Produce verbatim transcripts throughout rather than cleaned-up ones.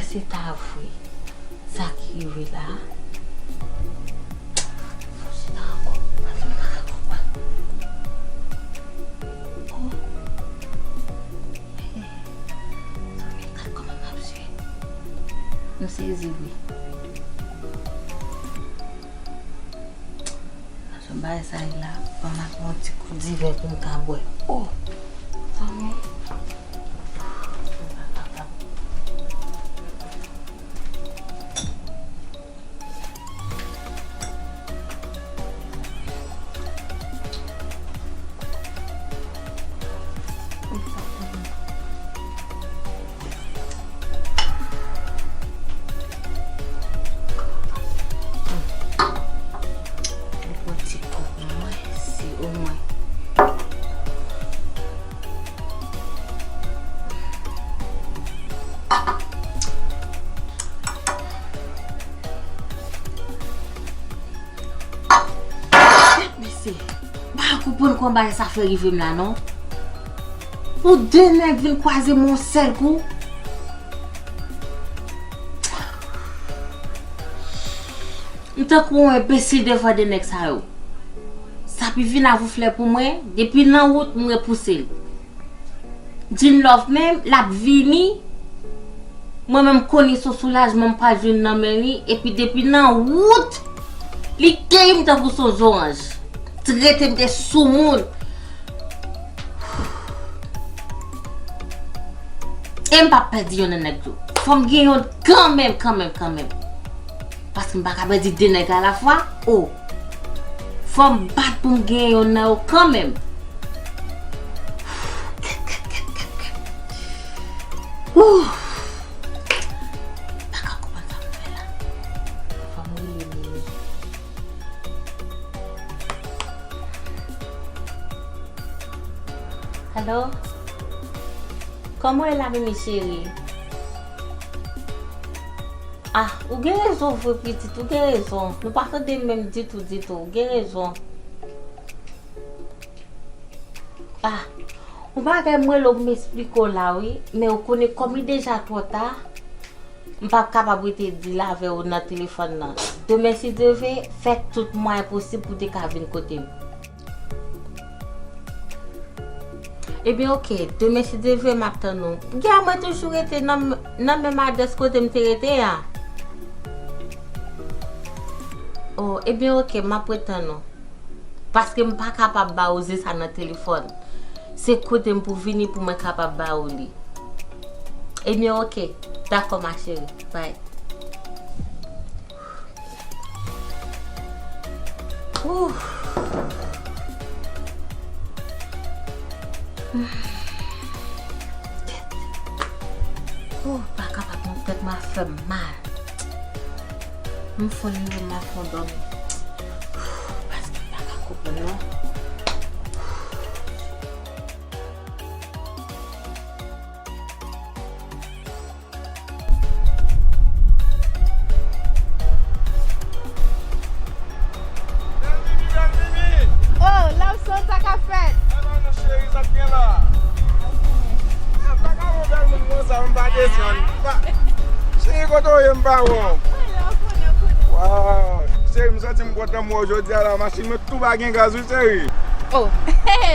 Se ta vre. Sa ki rive la a? Fò chita ankò. Paske m pa ka konprann. Oh. Hey. Zanmi, gad kòman m ap jwe. M sezi wi. Jan bagay sa ye la, ban m ak yon ti kou diven pou m ka bwè. Oh! Zanmi. Li pran ti kòb mwen, si omwen. Mesye, m pa konprann kòman bagay sa fè rive m la non. Pou de nèg vin kwaze m yon sèl kou. M tankou yon enbesil devan de nèg sa yo. Sa pi vin avouflè pou mwen, depi nan wout, m repouse l. Jean Love menm, l ap vini. Mwen menm, m konnen se yon soulajman m pral jwenn nan men li, epi depi nan wout, li keyi m tankou se yon zoranj. Trete m de soumoun. E m p ap pèdi yonn nan nèg yo. Fò m gen yonn kanmenm, kanmenm, kanmenm. Paske m pa ka pèdi de nèg alafwa. O! Fò m bat pou m genyen yonn nan yo kanmenm. Ooh! M pa ka konprann sa m fè la. Fò m rele Mimi. Alo? Kòman w ye la, Mimi cheri? Ah, ou gen rezon vre, pitit, ou gen rezon. Nou pa tande menm ditou, ditou. Ou gen rezon. Ah, yon bagay m rele w pou m esplike w la, wi. Men ou konnen kòm li deja twò ta, m p ap kapab rete di l avè w nan telefòn nan. Demen, si Dye vle, fè tout mwayen posib pou w te ka vin kote m. Ebyen, oke. Demen, si Dye vle, m ap tann ou. Gè, mwen toujou rete nan, nan menm adrès kote m te rete a. O, ebyen, oke, m ap ret tann ou. Paske m pa kapab ba ou ze sa nan telefòn. Se kote m pou vini pou mwen kapab ba ou li. Ebyen, oke. Dakò, ma chérie. Bye. Ooh. Ooh, pa kapab non, tèt mwen ap fè m mal. M fon rive, m ap fon dòmi. Paske m pa ka konprann non. Bèl Mimi, bèl Mimi! Oh, Lawson, sa k ap fèt? Sa va, mon cheri, sa k gen la? Ah, pa ka wè bèl moun konsa, m pa desann. Pa, cheri, kote w ye, m pa wè w? Waw, cheri, m santi m kontan m wè w jodi a la, machin mwen tou pa gen gaz wi, cheri. Oh,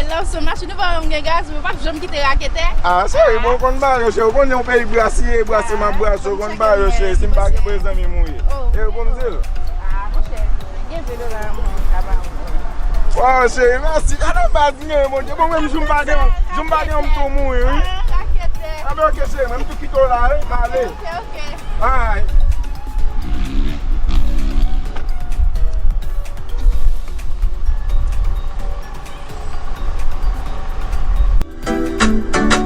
Lawson, machin ou pa menm gen gaz, mwen p ap janm kite raketè. Ah, cheri, bon, ou konn bagay yo, cheri, ou konnen yon peyi brase ye, brase m ap brase, ou konn bagay yo, cheri, si m pa gen brezanmi m ou ye. E bon m di l. Ah, monchè, gen de dola nan men w, sa pa yon pwoblèm. Waw, cheri, mèsi. Gade yon baz m genyen, Bondye. Bon, menm jou m pa gen, jou m pa gen, m tou mouri, wi. Ah, raketè. Anben, oke, cheri, mwen, m tou kite w la, wi, m ale. Oke, oke. Alright.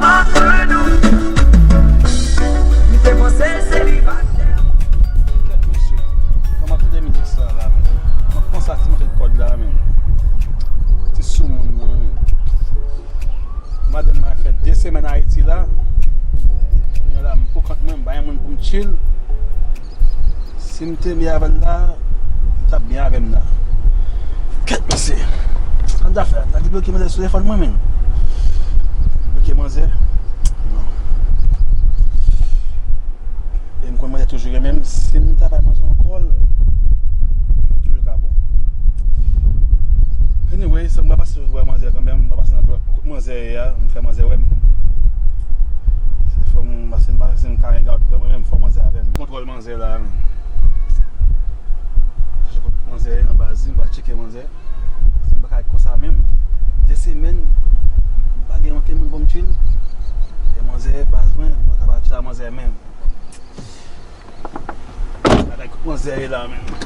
Antre nou, m te panse selibatè. Kèt mesye, kòman tande mizik sa la, men? Kont konsa ti manje kòd la, men. Ti soumoun nan, men. Madanm mwen fè de semèn Ayiti la. Kounye a la, m pou kont mwen, m pa gen moun pou m chill. Si m te byen avè l la, li t ap byen avè m la. Kèt mesye. Sa m ta fè? M ta debloke manzè sou telefòn mwen menm. Debloke manzè? Non. E M konn manzè toujou renmen m. Si m ta bay manzè yon kòl, toujou ka bon. Anyway, sa m pa pase wè manzè kanmenm, m pa pase nan kote manzè ye a, m fè manzè wè m. Se fò m, paske m pa, si m ka gen gad mwen menm, fò manzè avè m. Kontwòl manzè la, men. Kote manzè ye nan baz li, m va tcheke manzè. M pa ka ret konsa menm. De semèn, m pa gen okenn moun pou m tchil. E manzè baz mwen, m pa ka pa tchil a manzè menm. Bagay kout manzè ye la menm.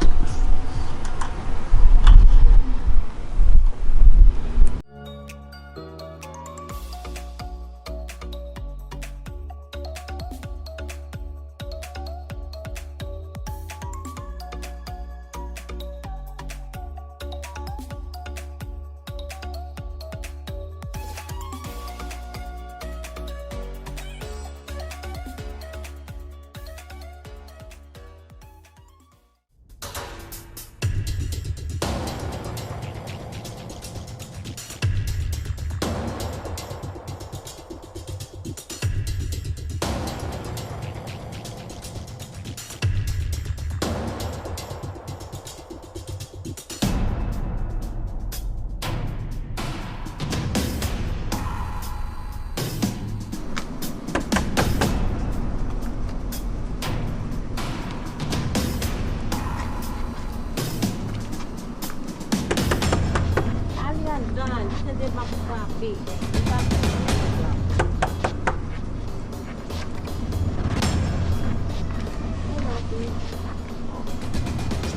Ale anndan, li tande m ap frape. Li pa fè anyen la.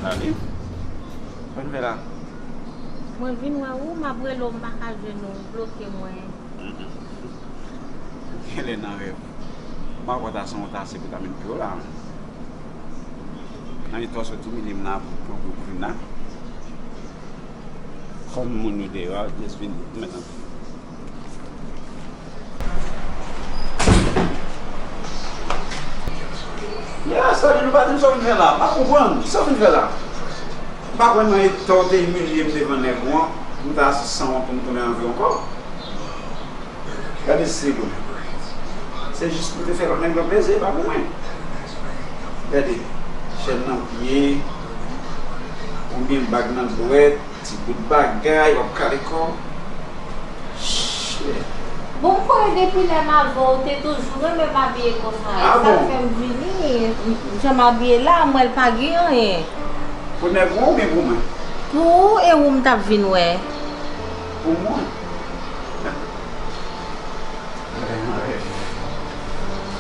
Salut. Sa w vin fè la? Mwen vin wè ou, m ap rele w, m pa ka jwenn ou, ou bloke mwen. Genlè nan rèv. M pa kwè ta se yon tase pou ta met pi wo la. Nan istwa sot imilye m nan pou pran pou Bruna. Kòm moun yo deyò a, just vin mèt antre. Ya, sa li, nou pa di m sa w vin fè la. M pa konprann. Kisa w vin fè la? M pa kwè nan eta w te imilye m devan nèg ou an, m ta sanwont pou m tounen anvi w ankò. Gade se bon. Se jis pou te fè lòt nèg lan plezi, e pa pou mwen. Gade, chèn nan pye, konbyen bag nan dwèt, ti bout bagay, w ap kale kò w. Shit. Bon, m kwè depi lè m avè w, ou te toujou renmen m abiye konsa. E sa fè m vini. Jan m abiye la, m wè l pa gen anyen. Pou nèg ou oubyen pou mwen? Pou ou, e ou m t ap vin wè. Pou mwen?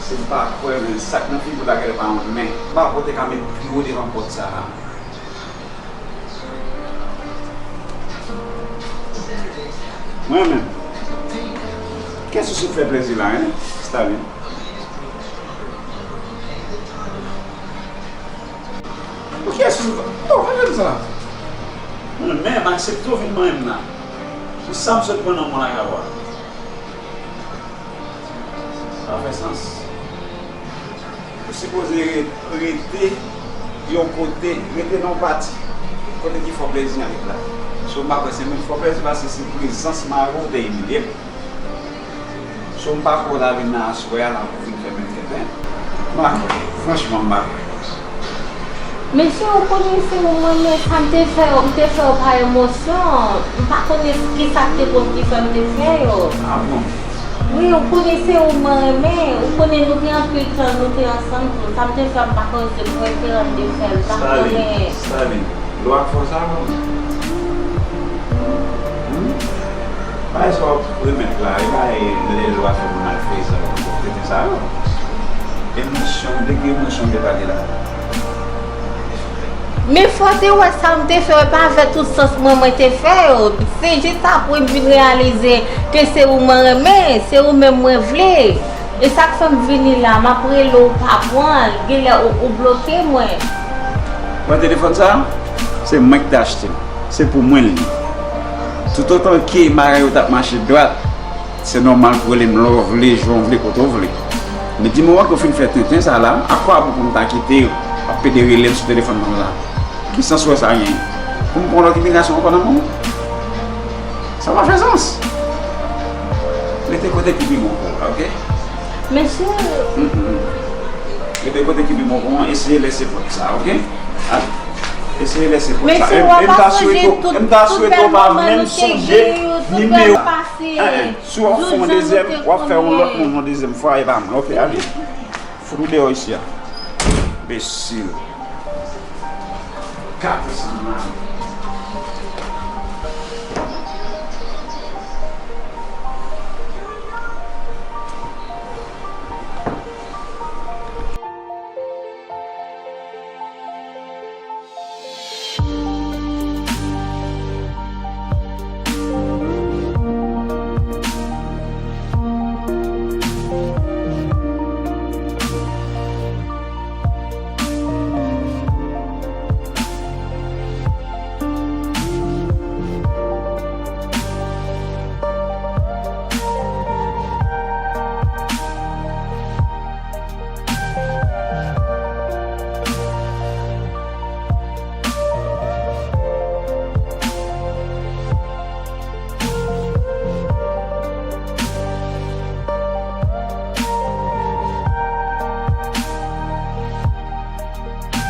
Si m pa kwè, men sa k nan figi w la genlè pa yon men. M pa kwè w te ka met pye w devan pòt sa a. Mwen menm. Kiyès ou sot fè plezi la, en, Stalin? Pou kiyès ou sot fè? Non, pa fè m sa. Mwen menm, aksepte w vin manyen m la. Pou sa m sot pran nan mwen lakay ou a. Sa pa fè sans. Ou sipoze re-, rete yon kote, rete nan yon pati kote ki fè w plezi annik la. So, m pa kwè se menm fè w plezi, paske se prezans m avè w te imilye m. So, m pa kwè w ta vin nan aswè a la pou vin fè menm tenten. M pa kwè. Franchman, m pa kwè. Mesye, ou konnen se ou m renmen, sa m te fè yo, m te fè yo pa emosyon. M pa konnen kisa k te pwouve ki fè m te fè yo. Ah bon? Wi, ou konnen se ou mwen renmen, ou konnen nou gen anpil tan nou te ansanm tou. Sa m te fè a, m pa konnen se preferans de fè l, m pa konnen. Stalin, Stalin, lwa fò sa non. Hmm? Bagay sa w ap remèt la, e bagay lè lwa fè moun al fè sa yo, tete sa yo. Emosyon, degre emosyon m te pale la. Men fò w te wè sa m te fè, e pa avè tout sans mwen mwen te fè yo. Se jis apre m vin reyalize ke se ou mwen renmen, se ou menm mwen vle. E sa k fè m vini la, m ap rele w, ou pa pran l, genlè ou, ou bloke mwen. Pran telefòn sa a, se mwen ki te achte l. Se pou mwen l ye. Toutotan ke bagay yo t ap mache dwat, se nòmal pou w rele m lè w vle, jan w vle, kote w vle. Men di moman ke w fin fè tenten sa la, a kwa bon pou m ta kite w ap pede rele m sou telefòn nan la? Ki sans w wè sa genyen? Pou m pran lòt imilyasyon ankò nan men w? Sa pa fè sans. Rete kote ki pi bon pou w la, oke? Mesye. Mm, mm, mm. Kote, kote ki pi bon pou mwen, eseye lèse pòt sa, oke? Eseye lèse pòt sa. Men si w ap sonje tout, tout bèl moman nou te gen yo, tout bèl moman nou te gen yo, tout bèl pase, jounal nou te konnen. Si w ap fè yon dezyèm, w ap fè yon lòt moun yon dezyèm fwa, e pa mwen, oke, ale. Fout ou deyò isi a. Enbesil. Kat sanmal.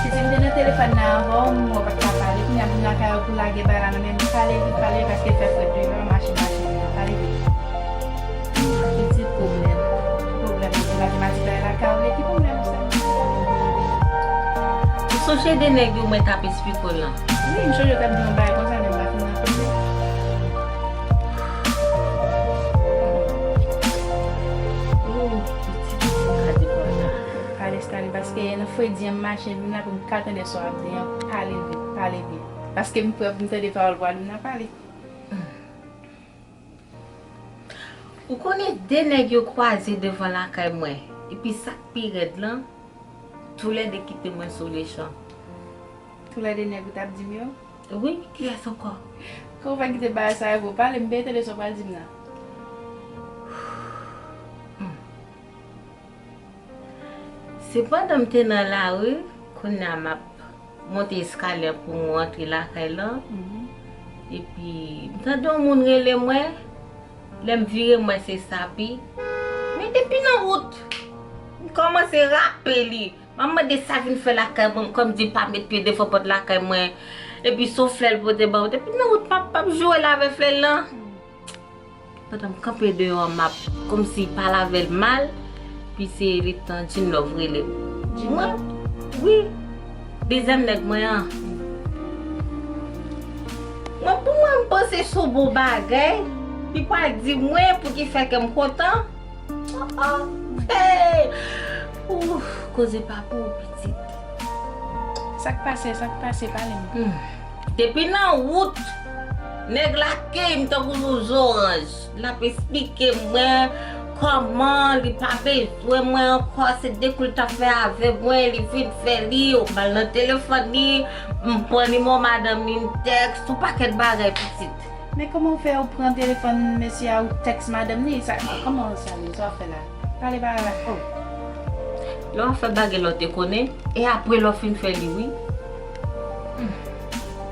Pitit, m te nan telefòn nan avè w, m wè w pa t ka pale. Kounye a m vin lakay ou pou lage bagay la nan men m. Pale vit, pale vit, paske l fè frèt deyò a, mache, mache deyò a. Pale vit. Pitit, pwoblèm. Ki pwoblèm ou gen? Matematik la lakay ou ye, ki pwoblèm ou sa? Ou sonje de nèg yo mwen t ap esplike w lan? Wi, m sonje w t ap di yon bagay konsa, men m pa fin raple m. Oh, pitit, sa m ka di konsa. Pale, Stalin, paske nan fredi an m mache vin la pou m ka tande sa w ap di an. Pale vit, pale byen. Paske m pran pou m tande pawòl pral vin la, pale. Ou konnen de nèg yo kwaze devan lakay mwen, epi sa k pi rèd lan, toulède kite mwen sou lechan. Toulède nèg ou t ap di m yo? Wi, kiyès ankò? Kòman w fè kite bagay sa yo pou w pale, m byen tande sa w pral di m nan. Hmm. Se pandan m te nan lari, kounye a m ap monte eskalye pou m rantre lakay lan. Mhm. Epi, m tande yon moun rele mwen. Lè m vire, m wè se Sapi. Men depi nan wout, m kòmanse rape li. M ap mande sa vin fè lakay mwen, kòm di pa met pye devan pòt lakay mwen. Epi se yon flè l pote ban mwen. Depi nan wout, m ap, m ap joure l avè flè l lan. Pandan m kanpe deyò a, m ap kòmsi pale avè l mal, pi se letan Jean Love rele m. Jean Love? Mwen, wi, dezyèm nèg mwen an. Mwen, pou mwen, m panse se yon bon bagay, li pral di mwen pou ki fè kè m kontan. Oh, oh, hey! Ouf, koze pa pou ou, pitit. Sa k pase, sa k pase, pale m. Hmm. Depi nan wout, nèg la keyi m tankou yon zoranj. L ap esplike mwen kòman li pa bezwen mwen ankò, se de kou l t ap fè avè mwen, li fin fè li, m al nan telefòn li, m pran nimewo madanm li, m tèks, yon pakèt bagay, pitit. Men kòman w fè ou pran telefòn mesye a, ou tèks madanm li? Sa, kòman sa ye? Sa w ap fè la? Pale bagay la. Oh. Lè w ap fè bagay la, w te konnen, e apre lè w fin fè li, wi. Hmm.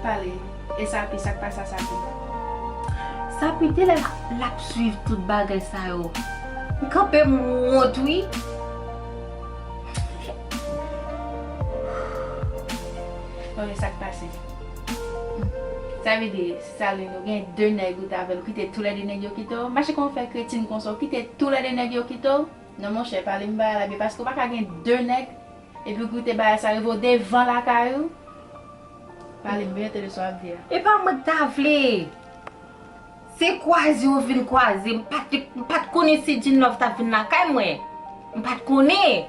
Pale. E Sapi, sa k pase a Sapi? Sapi, de lè l ap, l ap swiv tout bagay sa yo. M kanpe, m wont, wi. Bon, e sa k pase? Sa vle di, Stalin, ou gen de nèg ou t avè l, ou kite toulède nèg yo kite w? Mache, kòman w fè kretin konsa, ou kite toulède nèg yo kite w? Non, monchè, pale m bagay la byen, paske w pa ka gen de nèg, epi w kite bagay sa rive w devan lakay ou. Pale m byen, tande sa w ap di a. E pa mwen k ta vle. Se kwaze yo vin kwaze. M pa t, m pa t konnen si Jean Love t ap vin lakay mwen. M pa t konnen.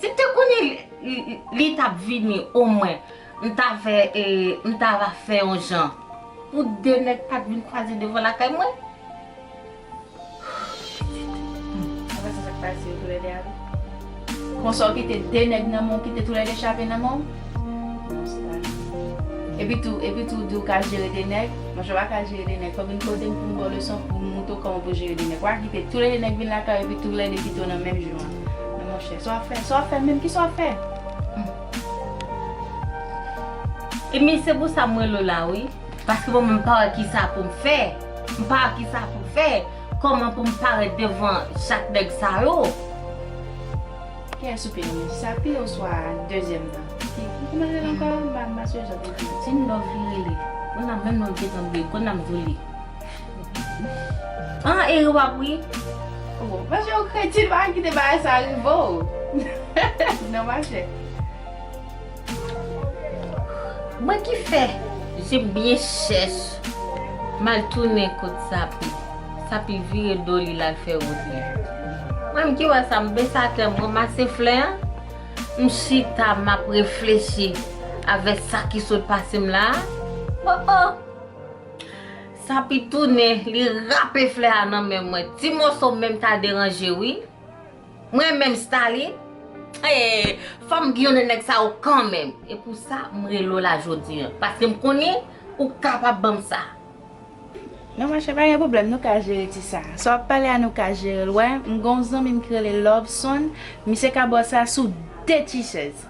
Si m te konnen li, li, li t ap vini, omwen, m ta fè, e, m ta va fè yon jan. Pou de nèg pa t vin kwaze devan lakay mwen. Pitit. Ou pa wè sa k pase yo toulède a wi. Konsa w kite de nèg nan men w, kite toulède chape nan men w. Non, se pa jwe. Epi tou, epi tou, w di w ka jere de nèg. Monchè, w pa ka jere de nèg. Fò w vin kote m pou m ba w leson, pou m montre w kòman pou jere de nèg. W a kite toulède nèg vin lakay ou, epi toulède kite w nan menm jou an. Men monchè, sa w ap fè, sa w ap fè menm, kisa w ap fè? Hmm. Ebyen, se pou sa m rele w la, wi. Paske mwen menm m pa wè kisa pou m fè. M pa wè kisa pou m fè. Kòman pou m parèt devan chak nèg sa yo? Kiyès ou pi renmen? Sapi oswa dezyèm nan? Ki, kòman l rele ankò? M pa, m pa sonje jan pou di. Se Nòv li rele. Konn ap menm Nòv gentan bliye, konn ap vole. An, ere w ap ri? Oh, machè, ou kredi, pa kite bagay sa rive w. Non, machè. Mwen ki fè je m byen chèch, m al tounen kot Sapi. Sapi vire do li, l al fè wout li. Mwen, m ki wè sa, m bese atè, m ranmase flè a, m chita, m ap reflechi avèk sa ki sot pase m la a. Oh, oh! Sapi tounen, li rape flè a nan men mwen. Ti moso menm ta deranje, wi. Mwen menm, Starline, eh, fò m giyonnen nèg sa yo kanmenm. E pou sa, m rele w la jodi a. Paske m konnen ou kapab ban m sa. Non, machè, pa gen pwoblèm, nou ka jere ti sa. Sa w ap pale a, nou ka jere l. Wè, m gen yon zanmi m ki rele Loveson, misye ka ba w sa sou de ti chèz.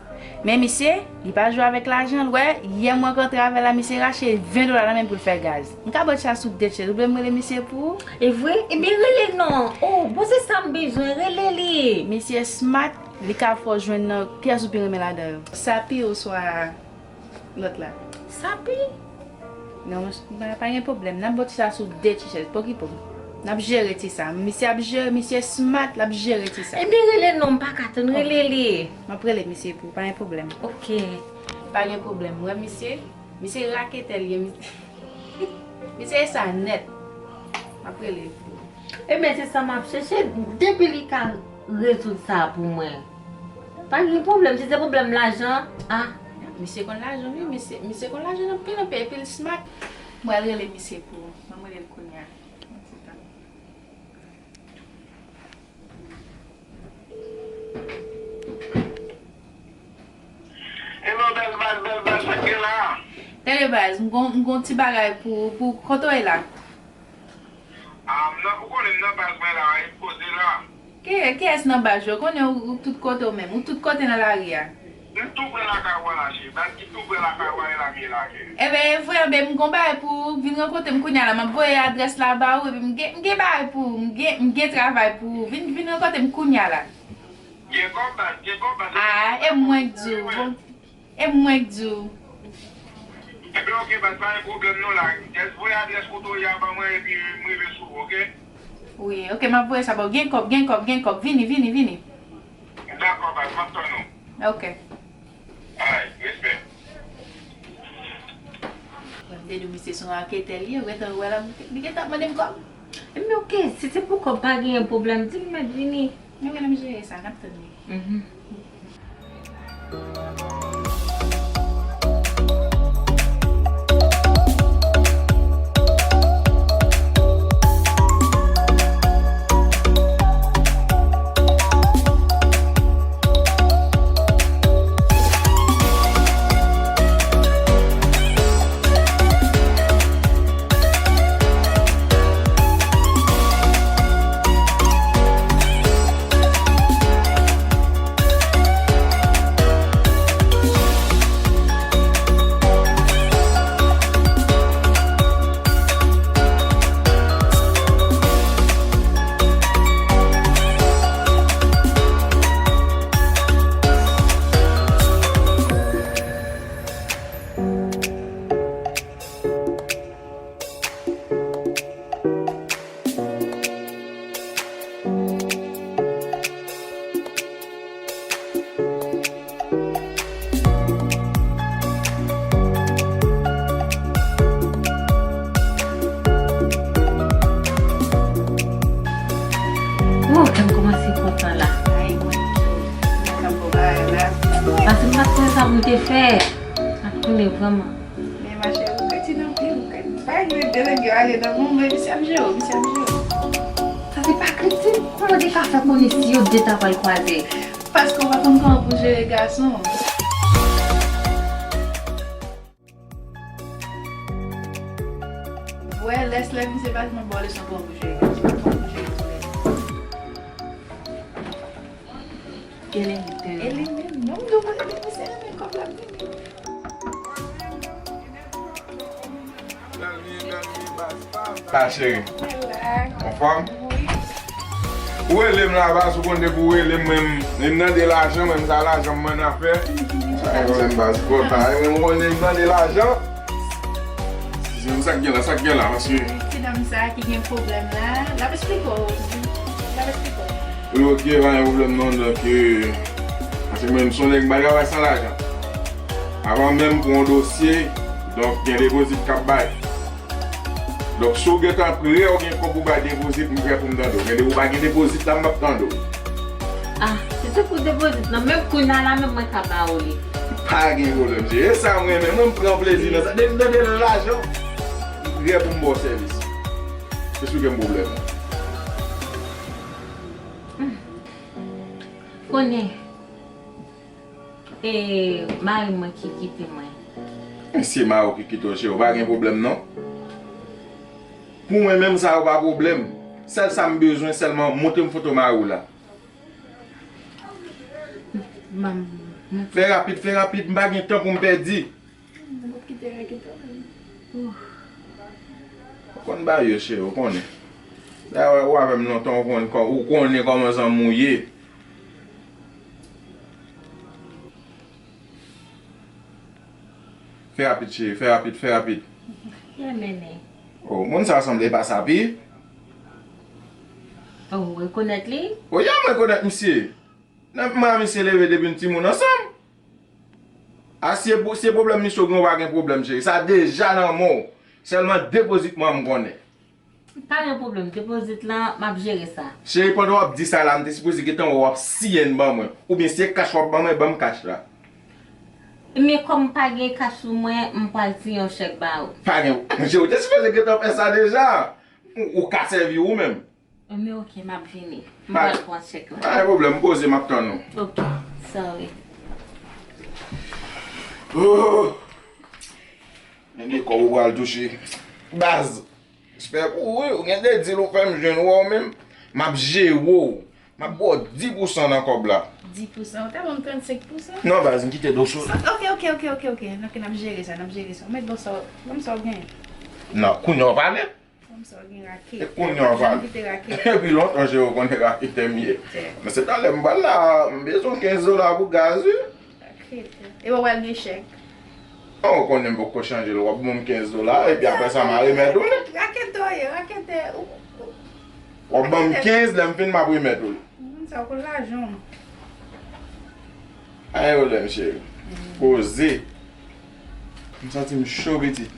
Men misye, li pa jwe avèk lajan l, wè, yè m rankontre avè l la, misye rache ven dola nan men m pou l fè gaz. M ka ba w ti sa sou de chèz, ou vle m rele misye pou ou? E vre? Ebyen rele non. Oh, bon se sa m bezwen, rele li. Misye smart, li ka fè w jwenn nan, kiyès ou pi renmen ladan yo? Sapi oswa lòt la? Sapi? Non, pa, pa gen pwoblèm. N ap ba w ti sa sou de ti chèz. Pa okipe w. N ap jere ti sa. Misye ap jere, misye smart, l ap jere ti sa. Ebyen rele non, m pa ka tann, rele li. M ap rele misye pou ou, pa gen pwoblèm. Ok. Pa gen pwoblèm. Wè misye, misye raketè l ye, misye. Misye e sa nèt. M ap rele l pou ou. Ebyen se sa m ap chèche, depi li ka rezoud sa pou mwen. Pa gen pwoblèm, si se pwoblèm lajan, ah. Misye konn lajan, wi, misye, misye konn lajan anpil, anpil, epi l smart. Mwen al rele misye pou ou. Mwen rele l kounye a. Hello, bèl baz, bèl baz, sa k gen la? Tande baz, m gon, m gon ti bagay pou, pou, kote w ye la? Ah, m nan, ou konnen m nan baz mwen la, e poze la. Ki, kiyès nan baz yo? Konnen ou, ou tout kote w menm, ou tout kote nan lari a. M tou prè lakay ou a la, cheri. Baz ki tou prè lakay ou a, e la m ye la, cheri. Enben, e vre, enben, m gon bagay pou ou. Vin rankontre m kounye a la. M ap voye adrès la ba ou, epi m gen, m gen bagay pou ou. M gen, m gen travay pou ou. Vin, vin rankontre m kounye a la. Gen kòb, baz, gen kòb, baz. Ah, e mwen k di w, bon. E mwen k di w. Ebyen, ok, baz, pa gen pwoblèm non la. Jès voye adrès kote w ye a ban mwen, epi m rive sou ou, ok? Wi, ok, m ap voye sa ba w. Gen kòb, gen kòb, gen kòb. Vini, vini, vini. Dakò, baz, m ap tann ou. Ok. Ay, respè. Mwen te di w misye se yon raketè li ye, ou gentan wè la, li gentan ap mande m kòb. Ebyen, ok, si se pou kòb, pa genyen pwoblèm, di l mèt vini. Men mwen, m jere sa, n ap tann li. Mhm. Woo, kè m kòmanse kontan la. Ay, mwen tou. Mwen kontan pou bagay la. Paske m pa t konnen sa pou m te fè. M pa t konnen vrèman. Men machè, ou kretyen anpil, ou kretyen. Pa gen de nèg yo ale nan moun, men misye ap jere w, misye ap jere w. Sa se pa kretyen. Kòman te ka fè konnen si yo de ta pral kwaze? Paske w pa konn kòman pou jere gason. Wè, lès lè misye pa t konn ba w leson kòman pou jere gason, kòman pou jere timoun. Eleni, eleni, non, non, non, misye renmen kòb la, vini. Sa cheri. Anfòm? Wi. Ou rele m la baz, ou konn depi ou rele m, mwen m mande lajan, mwen m sa lajan m mande afè. Sa gen pwoblèm baz, kontan, mwen m konnen m mande lajan. Se sa k gen la, sa k gen la, paske ti dam sa ki gen pwoblèm la, l ap esplike w, l ap esplike w. Wi, ok, pa gen pwoblèm non, donk, euh, paske mwen m se yon nèg m pa travay san lajan. Avan menm pou yon dosye, donk gen depozit k ap bay. Donk, si w gentan prè, ou gen kòb pou bay depozit, m prè pou m tande w. Men depi w pa gen depozit la, m p ap tande w. Ah, si se pou depozit lan, menm kounye a la, menm mwen ka ba ou li. Pa gen pwoblèm, cheri. E sa m renmen. Mwen, m pran plezi nan sa. Depi m tande lajan, m prè pou m ba w sèvis. Esplike m pwoblèm ou. Konnen, e mari mwen ki kite mwen. Se mari w ki kite w, cheri, w pa gen pwoblèm non. Pou mwen menm, sa yo pa pwoblèm. Sèl sa m bezwen, sèlman montre m foto mari w la. Fè rapid, fè rapid, m pa gen tan pou m pèdi. Ou konn bagay yo, cheri, ou konnen. Dayè, ou avè m lontan, ou konnen kò-, ou konnen kòman zanmi w ye. Fè rapid, cheri, fè rapid, fè rapid. Ki ennmi? Oh, moun sa sanble pa Sapi. Oh, ou rekonèt li? Oh, ya, mwen rekonèt misye. Nan, mwen ak misye leve depi n timoun ansanm. A, si e pou, si e pwoblèm misye w gen, ou pa gen pwoblèm, cheri. Sa deja nan men w. Sèlman depozit mwen m konnen. Pa gen pwoblèm, depozit lan, m ap jere sa. Cheri, pandan w ap di sa la, m te sipoze gentan wè w ap siyen l ban mwen. Oubyen si e kach w ap ban mwen, ban m kach la. Men kòm m pa gen kach sou mwen, m pral siyen yon chèk ba ou. Pa gen, cheri, ou te sipoze gentan fè sa deja. Ou, ou ka sèvi ou menm. Men ok, m ap vini. M pral pran chèk la. Pa gen pwoblèm, poze, m ap tann ou. Ok, sorry. Oh! Men de kòb ou pral touche. Baz, respè pou ou, wi. Ou gen de dil ou fè m jwenn ou, wè w menm. M ap jere w. M ap ba w dis pousan nan kòb la. Dis pousan? Ou ta ban m trannsenk pousan? Non, baz, m kite dosye w. Ok, ok, ok, ok, ok. Ok, n ap jere sa, n ap jere sa. Ou mèt ban m sa, ban m sa w genyen. Non, kounye a w pale. Ban m sa w gen, rakete. E kounye a w pale. Janm kite rakete. Epi lontan, je, ou konnen rakete m ye. Men se talè m pral la, m bezwen kenz dola pou gaz, wi. Rakete. E w pral gen chèk? An, ou konnen m poko chanje l, w ap ban m kenz dola, epi apre sa, m a remèt ou li. Rakete w ye, rakete. W ap ban m kenz, lè m fin, m ap remèt ou li. Moun sa w konn lajan w. Pa gen pwoblèm, cheri. Poze. M santi m cho, pitit.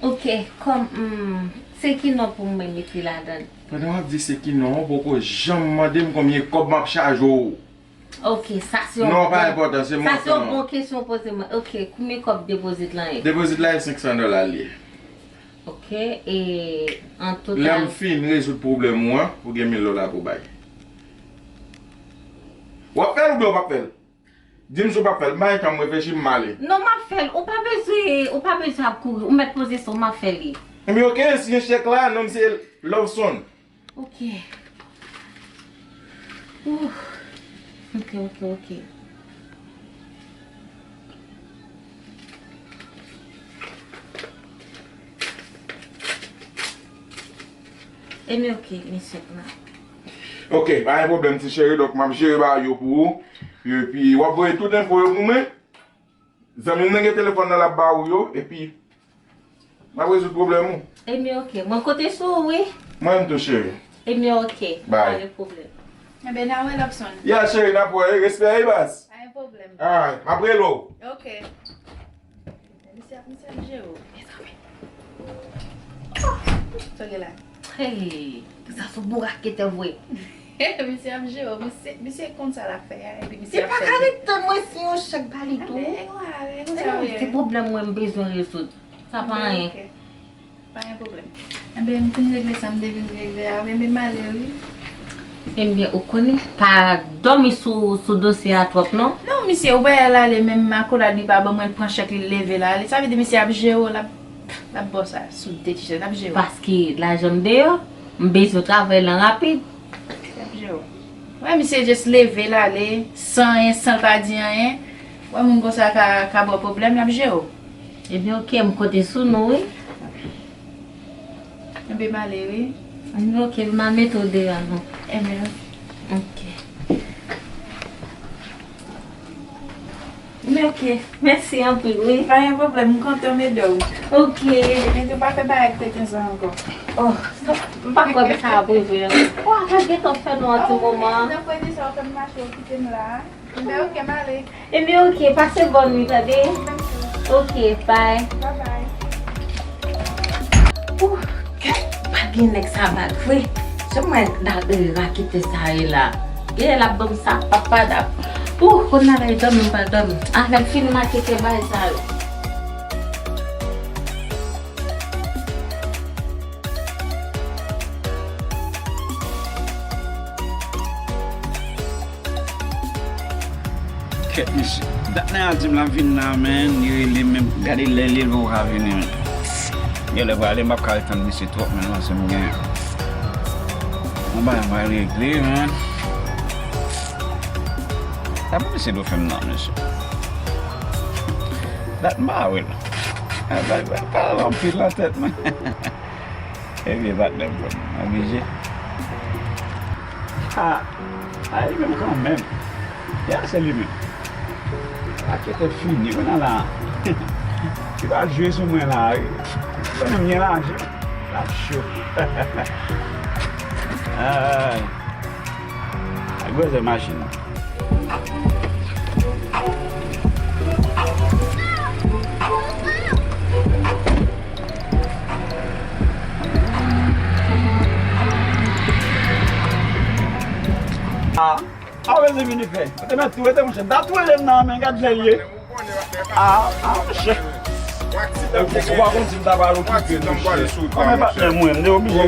Ok, kòm, hmm, se ki non pou mwen mete ladan? Pandan w ap di se ki non, ou poko janm mande m konbyen kòb m ap chaje w. Ok, sa se yon bon, non, pa enpòtan, se montan an. Sa se yon bon kesyon w poze mwen. Ok, konbyen kòb depozit lan ye? Depozit la se senk san dola l ye. Ok, e an total? Lè m fin rezoud pwoblèm ou an, ou gen mil dola pou bay. W ap fè l oubyen w p ap fè l? Di m si w p ap fè l. M pa gen tan, m reflechi, m ale. Non, m ap fè l. Ou pa bezwen, ou pa bezwen ap kouri. Ou mèt poze sa w, m ap fè li. Ebyen, ok, siyen chèk la, non m se Loveson. Ok. Ouf. Ok, ok, ok. Ebyen, ok, mesye, pran. Ok, pa gen pwoblèm, ti cheri. Donk, m ap jere bagay yo pou ou. Epi, w ap voye tout enfo yo pou mwen. Zanmi m nan gen telefòn nan, l ap ba ou yo. Epi, m ap rezoud pwoblèm ou. Ebyen, ok. Mwen konte sou ou, wi. Mwen menm tou, cheri. Ebyen, ok. Bye. Pa gen pwoblèm. Ebyen, n a wè, Loveson. Ya, cheri, n ap wè. Respè, wi, baz. Pa gen pwoblèm. Alright, m ap rele w. Ok. Misye ap, misye ap jere w. Mezanmi. Oh, sa gen la. Hey, sa se yon bon raketè vre. Misye ap jere w. Misye, misye konn sa l ap fè a, epi misye ap fè l. Li pa ka ret tann mwen si yon chèk ba li tou. Amen, amen, amen, konsa w ye. Se pwoblèm mwen m bezwen rezoud. Sa pa anyen. Ok. Pa gen pwoblèm. Enben, m fin regle sa m te vin regle a, wi, enben, m ale, wi. Enben, ou konnen, pa dòmi sou, sou dosye a twòp, non. Non, misye, ou wè l ale, menm akolad li pa ban mwen, l pran chèk li, l leve l ale. Sa vle di, misye ap jere w, l ap, l ap ba w sa, sou de ti chèz, l ap jere w. Paske lajan m deyò, m bezwen travay lan rapid. L ap jere w. Wè, misye just leve l ale, san anyen, san l pa di anyen. Wè, moun konsa ka, ka ba w pwoblèm, l ap jere w. Ebyen, oke, m konte sou nou, wi. Ebyen, m ale, wi. Ebyen, oke, m a mete w deyò, non. Ebyen. Oke. Men oke, mèsi anpil, wi. Pa gen pwoblèm, m kontan m ede w. Oke. Men tou pa fè bagay ak tenten sa ankò. Oh, m pa kwè sa ap rive. Oh, sa gentan fè nou an ti moman. Nan pwezi sa, w fè m mache, w kite m la. Enben, oke, m ale. Enben, oke, pase bòn nuit, tande? Oke, bye. Bye bye. Ouh, pa gen nèg sa bat vre. Se mwen da e rakete sa ye la. Genlè l ap ban m sa papa dap. Ouh, konn nan lè dòmi m pral dòmi. Avèk fini makete bay sa yo. Kèt mesye. Dat nèg la di m l ap vin la, men li rele m menm. Gade lè li leve ou ka vini, men. Genlè prale, m p ap ka retann misye twòp, men, paske m gen yon bagay m pral regle, men. Sa pou misye do fè m nan, mesye. Dat m pa wè l. Pale anpil nan tèt mwen. E vye patnè m pran m oblije. A, a li menm kanmenm. Ya, se li menm. Akete fini, kounye a la. Li pa jwe sou mwen la, wi. Konnen m gen lajan. L ap cho. Ay. Ak bezwen machin. A, a, mezanmi, li fè. Ou te mèt tou rete, monchè. Dat ou rele m nan, men gad jan l ye. A, a, monchè. Ou pa konn si m ta pral okipe, monchè. Kòman patnè mwen, m te oblije.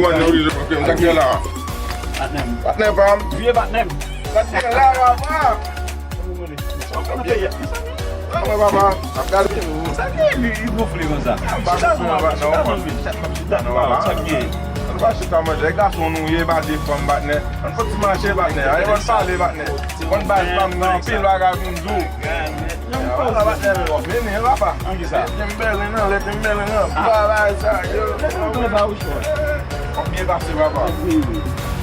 Patnè m. Patnè pa m. Vye patnè m. Patnè la, papa. Sa w fè nan peyi a? Sa mwen, papa, ap gade. Sa gen li, li gonfle konsa? Chita non, chita non, chita non, chita non, papa. Sa gen? Ann pa chita manje, e gason nou ye, pa de fanm, patnè. Ann fè ti mache, patnè. Ann pale, patnè. Konn bay fanm nan anpil bagay pou m di w. Vini, papa. An ki sa? Lè Timberland nan, lè Timberland nan. Bagay sa yo. Lè Timberland ba ou chwa. Konbyen pase, papa?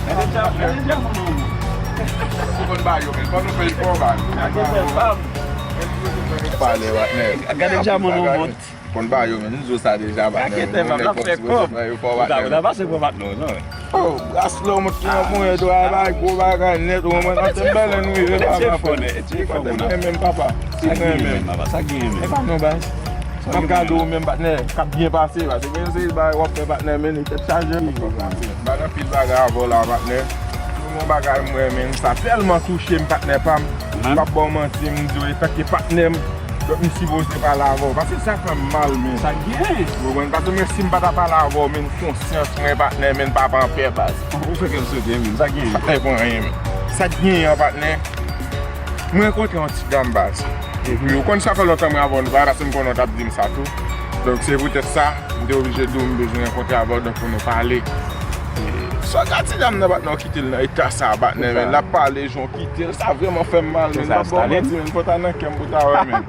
Gade dja, gade dja moun an moun. Ou konn ba yo, men. Fò nou fè efò, ba. Gade dja moun an moun. Konn ba yo, men. Nou di w sa deja, patnè. Gade dja moun an moun. Ou ta, ou ta pase pou patnè, non? Oh, bras lò, mwen ki nan ponyèt ou a bay gwo bagay nèt, ou konprann? An Timberland nou ye, papa. Mwen menm, papa. Sa gen menm, papa, sa gen menm. E pa non, baz. M ap gade ou menm, patnè, k ap byen pase, paske gen se bagay w ap fè, patnè, men li tèt chaje. M pa nan pil bagay avè w la, patnè. Yon bagay mwen, men sa tèlman touche m, patnè pa m. M p ap ba w manti, m di w, etanke patnè m, donk m sipoze pale avè w. Paske sa fè m mal, men. Sa gen? Ou konprann? Paske mwen, si m pa ta pale avè w, men konsyans mwen, patnè, men pa pran pè, baz. Ou fè kè m sote, men. Sa gen? Sa fè pou anyen, men. Sa k genyen an, patnè? Mwen rankontre yon ti dam, baz. Epi, ou konn sa fè lontan mwen avè w, nou pa, paske m konnen w t ap di m sa tou. Donk, se poutèt sa, m te oblije di w m bezwen rankontre avè w, donk, pou nou pale. E, sa w ka ti dam nan, patnè, w kite l nan eta sa, patnè, men l ap pale, jan w kite l, sa vrèman fè m mal, men. M p ap ba w manti, men, fò w ta nan kè m pou w ta wè, men.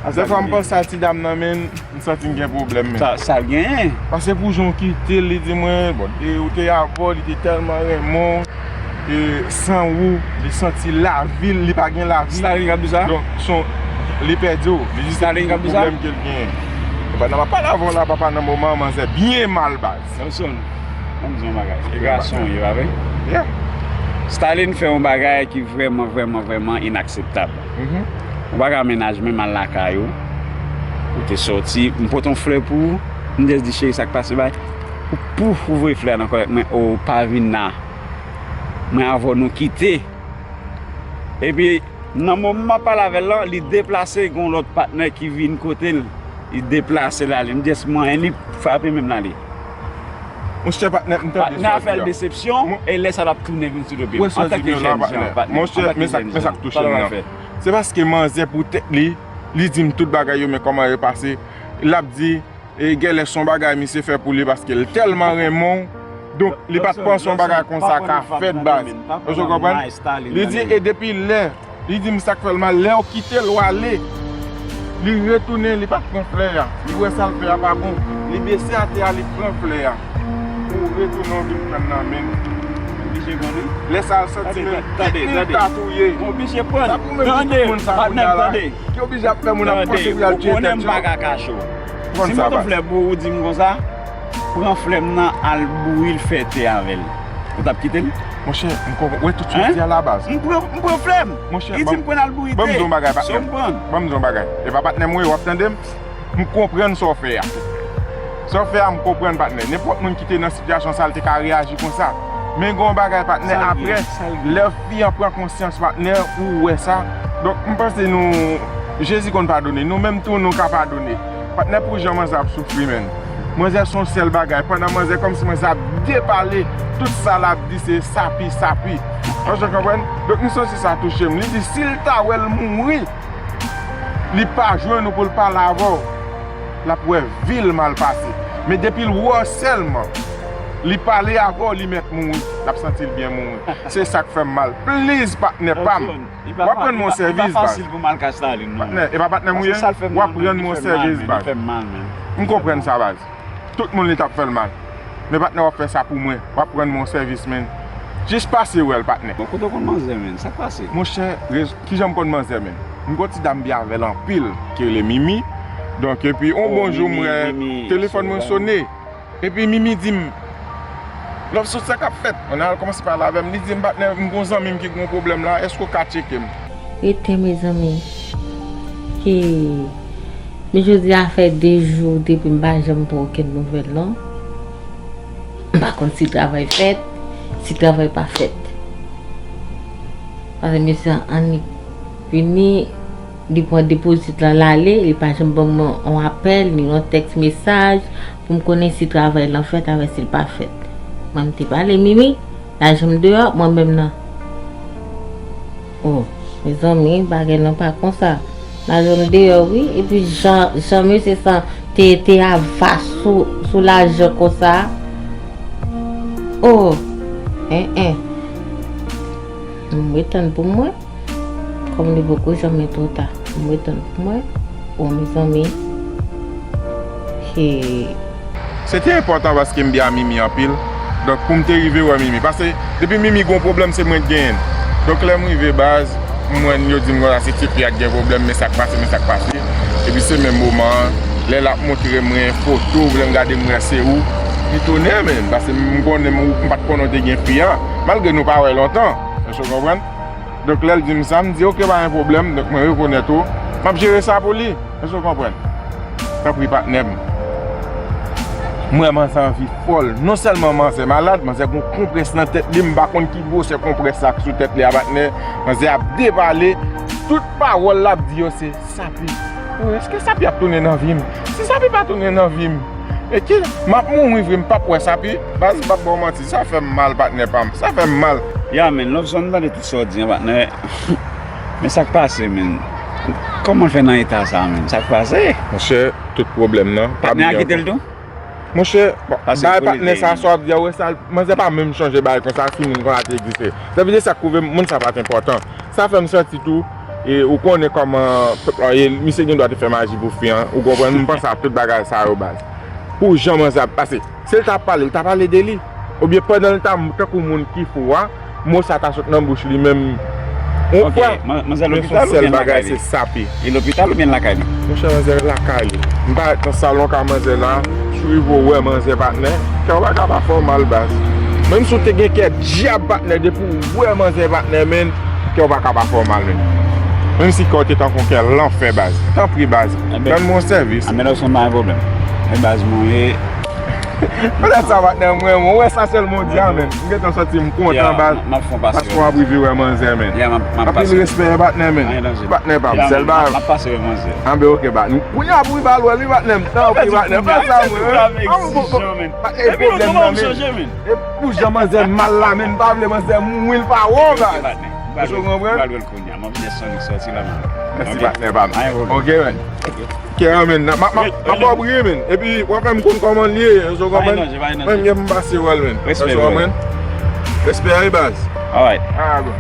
Dèfwa m panse a ti dam nan, men, m santi m gen pwoblèm, men. Sa, sa l genyen? Paske pou jan w kite l, li di mwen, bon, e, ou te avè w, li te tèlman renmen w, e, san ou, li santi lavi l, li pa gen lavi. Stalin k ap di sa? Donk, son, li pèdi w. Li di se pwoblèm ke l genyen. Epa, nan m ap pale avè w la, papa, nan moman an, manzè byen mal, baz. Nelson, ann di yon bagay. E gason w ye, pa vre? Yeah. Stalin fè yon bagay ki vrèman, vrèman, vrèman inakseptab. Mhm. Ou pa ka mennaj menm al lakay ou. Ou te sòti, m pote yon flè pou ou. M just di, cheri, sa k pase bay? Ou pouf, ou voye flè a nan kòlèt mwen, o, pa vin la. Mwen avè w nou kite. Epi, nan moman m ap pale avè l lan, li deplase, gen yon lòt patnè ki vin kote l. Li deplase l ale. M just manyen li, frape menm l ale. Monchè, patnè, m tande sa w di a. Patnè a fè l desepsyon, e lè sa l ap tounen vin sou do pye m. Antanke jèn jan, patnè. Monchè, men sa, men sa k touche m nan. Se paske manzè pou tèt li, li di m tout bagay yo, men kòman yo pase. L ap di, e, genlè se yon bagay misye fè pou li paske l tèlman renmen w. Donk, li pa t panse yon bagay konsa ka fèt, baz. Èske w konprann? Li di, e depi lè, li di m sa k fè l mal, lè w kite l, w ale. Li retounen, li pa t pran flè a. Li wè sa l fè a pa bon. Li bese atè a, li pran flè a. Pou retounen, w vin pran nan men l. Oblije pran, wi. Lè sa a, l santi menm tèt li ta touye. Oblije pran. Sa pou menm ki tout moun sa kounye a la, ki oblije ap fè moun ap panse pou y al tiye tèt yo. Ou konnen m pa ka kache w. Si m pote flè pou ou, ou di m konsa, pran flè m nan, al bouyi l, fè te avè l. Ou t ap kite l? Monchè, m konprann. Wè tout sa w di a la baz. M pran, m pran flè m. Monchè, li di m pran al bouyi te. Ban m di w yon bagay, patnè. So m pran. Ban m di w yon bagay. E pa patnè m ou ye, w ap tande m? M konprann sa w fè a. Sa w fè a, m konprann, patnè. Nenpòt moun ki te nan sitiyasyon sa a, l te ka reyaji konsa. Men gen yon bagay, patnè, apre, lè fi an pran konsyans, patnè, ou wè sa. Donk, m panse nou, Jezi konn padone. Nou menm tou, nou ka padone. Patnè, pou jan manzè ap soufri, menn. Manzè se yon sèl bagay. Pandan manzè, kòmsi manzè ap depale, tout sa l ap di se sapi, sapi. Èske w konprann? Donk, m santi sa touche m. Li di, si l ta wè l mouri, li pa jwenn ou pou l pale avè w, l ap wè vi l mal pase. Men depi l wè w sèlman, li pale avè w, li mèt mouri, l ap santi l byen mouri. Se sa k fè m mal. Please, patnè pa m. W ap rann mwen sèvis, baz. Patnè, e pa patnè m ou ye? W ap rann mwen sèvis, baz. M konprann sa, baz. Tout moun li t ap fè l mal. Men patnè, w ap fè sa pou mwen. W ap rann mwen yon sèvis, menn. Jis pase wè l, patnè. Bon, kote w konn manzè, menn? Sa k pase? Monchè, rez-, kijan m konn manzè, menn? M gon ti dam byen avè l anpil, ki rele Mimi. Donk, epi, yon bon jou, m wè telefòn mwen sone. Epi, Mimi di m, Love Sot, sa k ap fèt? Mwen al kòmanse pale avè m. Li di m, patnè, m gon zanmi m ki gon pwoblèm la. Èske w ka tcheke m? Rete, mezanmi. Ke Men jodi a fè de jou depi m pa janm pran okenn nouvèl non. M pa konn si travay fèt, si travay pa fèt. Paske mesye an annik vini, li pran depozit lan l ale, li pa janm ban mwen yon apèl, ni yon tèks mesaj pou m konnen si travay lan fèt avè si l pa fèt. Mwen m te pale, Mimi, lajan m deyò, mwen menm nan. Oh, mezanmi, bagay lan pa konsa. Lajan m deyò, wi. Epi jan, jan mesye sa te, te ava sou, sou lajan konsa. Oh, en, en. M ret tann pou mwen. Kòm li poko janm twò ta. M ret tann pou mwen. Oh, mezanmi. He. Se te enpòtan paske m byen a Mimi anpil. Donk, pou m te rive wè Mimi. Paske, depi Mimi gon pwoblèm, se mwen k genyen l. Donk, lè m rive baz, m wè yo di m konsa se ti fi a k gen pwoblèm, men sa k pase, men sa k pase. Epi se menm moman an, lè l ap montre mwen foto, lè m gade m wè se ou, m etone, men, paske m konnen m, m pa t konnen w te gen fi a, malgre nou pa wè lontan. Èske w konprann? Donk, lè l di m sa, m di, "Oke, pa gen pwoblèm." Donk, mwen rekonèt ou. M ap jere sa pou li. Èske w konprann? Tanpri, patnè m. M wè manzè anvi fò l. Non sèlman manzè malad, manzè gon konprès nan tèt li. M pa konn ki gwosè konprès sa k sou tèt li a, patnè. Manzè ap depale. Tout pawòl l ap di yo se Sapi. Oh, èske Sapi ap tounen nan vi m? Si Sapi pa tounen nan vi m, e ki, m ap mouri vre, m p ap wè Sapi. Baz, m p ap ba w manti, sa fè m mal, patnè pa m. Sa fè m mal. Ya, men, Love Zone, m tande tout sa w di an, patnè. Men sa k pase, men? Kòman l fè nan eta sa, men? Sa k pase? Monchè, tout pwoblèm nan. Patnè a kite l tou? Monchè, bon, bay patnè sa, sa w ap di a, wè sa, manzè pa menm chonje bagay konsa, si moun konsa te egziste. Sa vle di sa k pwouve m, moun sa pa t enpòtan. Sa fè m santi tou, e, ou konnen kòman pèp la ye, misye gen dwa te fè maji pou fi an, ou konprann, m panse a tout bagay sa yo, baz. Pou jan manzè ap pase, si l ta pale, l ta pale de li. Oubyen pandan l ta tankou moun ki fou a, mo sa ta sot nan bouch li menm. Yon fwa, men se yon sèl bagay, se Sapi. Li lopital oubyen l lakay li? Monchè, manzè lakay li. M parèt nan salon ka manzè la, si w rive w wè manzè, patnè, kè w pa ka pa fè w mal, baz. Menm si w te gen kè dyab, patnè, depi w wè manzè, patnè, men, kè w pa ka pa fè w mal, men. Menm si kè w te tankou kè lanfè, baz. Tanpri, baz. Rann mwen yon sèvis. Anben, Love Zone, pa gen pwoblèm. Men baz mwen ye. Poutèt sa, patnè, mwen, mwen wè sa sèlman w di a, men. M gentan santi m kontan, baz. Paske w ap rive wè manzè, men. Anpil respè, patnè, men. Patnè pa m, sèl baz. Anben, oke, baz. Kounye a pou rive al wè l, wi, patnè m. Tanpri, patnè. Fè sa, mwen. Patnè, e pwoblèm nan, men. E pou jan manzè mal la, men. M pa vle manzè mouri, l pa wè w, baz. Èske w konprann? Mèsi, patnè pa m. Oke, men. Kè an, men, m ap, m ap, m ap ba w bri, men. Epi, w ap fè m konn kòman l ye, èske w konprann? Mwen, m gen pou m pase wè l, men. Èske w konprann? Respè, wi, baz. Alright. Ah, bon.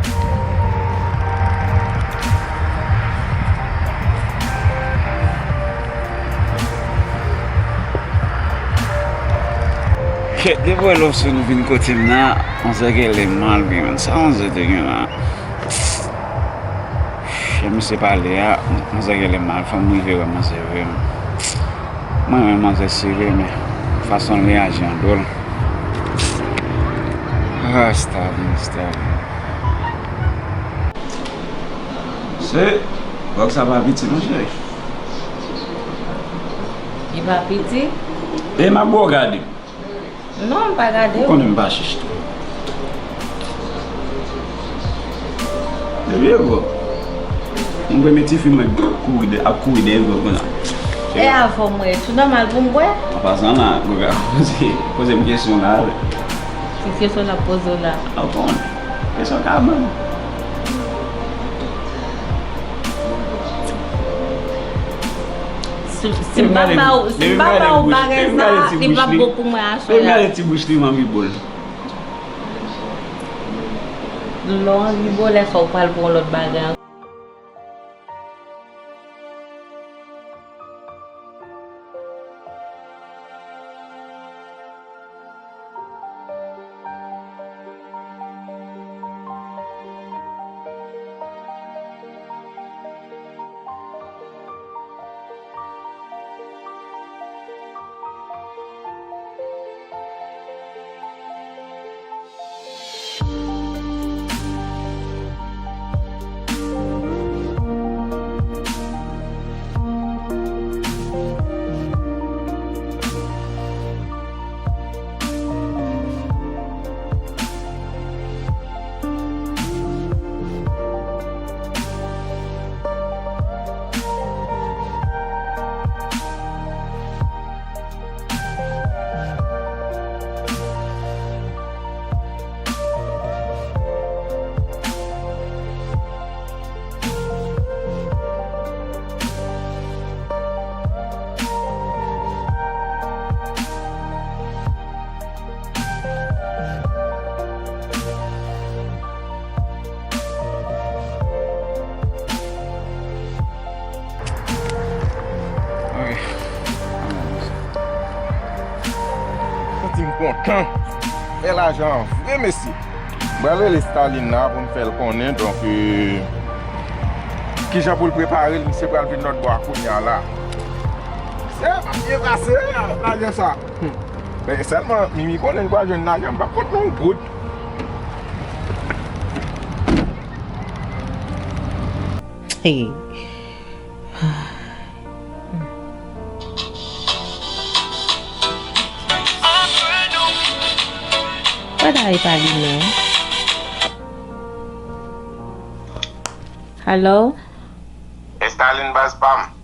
Kèt, depi w wè Lòson vin kote m nan, manzè genlè mal, wi, man. Sa manzè te gen la? Jan misye pale a, manzè genlè mal. Fò m rive wè manzè vre, man. Mwen renmen manzè, se vre, men fason l reyaji an dwòl. Ah, Starline, Starline. Se, vlòg sa pa piti, non, cheri? Li pa piti? E m ap ba w gade. Non, m pa gade. Ou konnen m pa chich tou. Depi e vlòg. M premye tifi mwen kouri de, ap kouri dèyè vlòg mwen la. E avè w mwen, tou nòmal pou m bwè? An pasan la, ou ka poze, poze m kesyon la, wi. Ki kesyon n ap poze w la? A, ou konnen. Kesyon kabann. Si, si m pa ba w, si m pa ba w bagay sa, li p ap bon pou mwen aswè a. Depi m gade ti bouch li, m anvi bo l. Lè w anvi bo l, lè sa w pral pran yon lòt bagay ankò. Santi m kontan. Fè lajan an vre, mesye. M pral rele Starline la pou m fè l konnen, donk, euh, kijan pou l prepare l, misye pral vin lòt bò a kounye a la. Misye pa byen pase, lajan sa. Men sèlman, Mimi konnen l pral jwenn lajan, m p ap kont nan yon goud. Hey. Wè bagay pa li menm. Alo? Starline, baz pa m.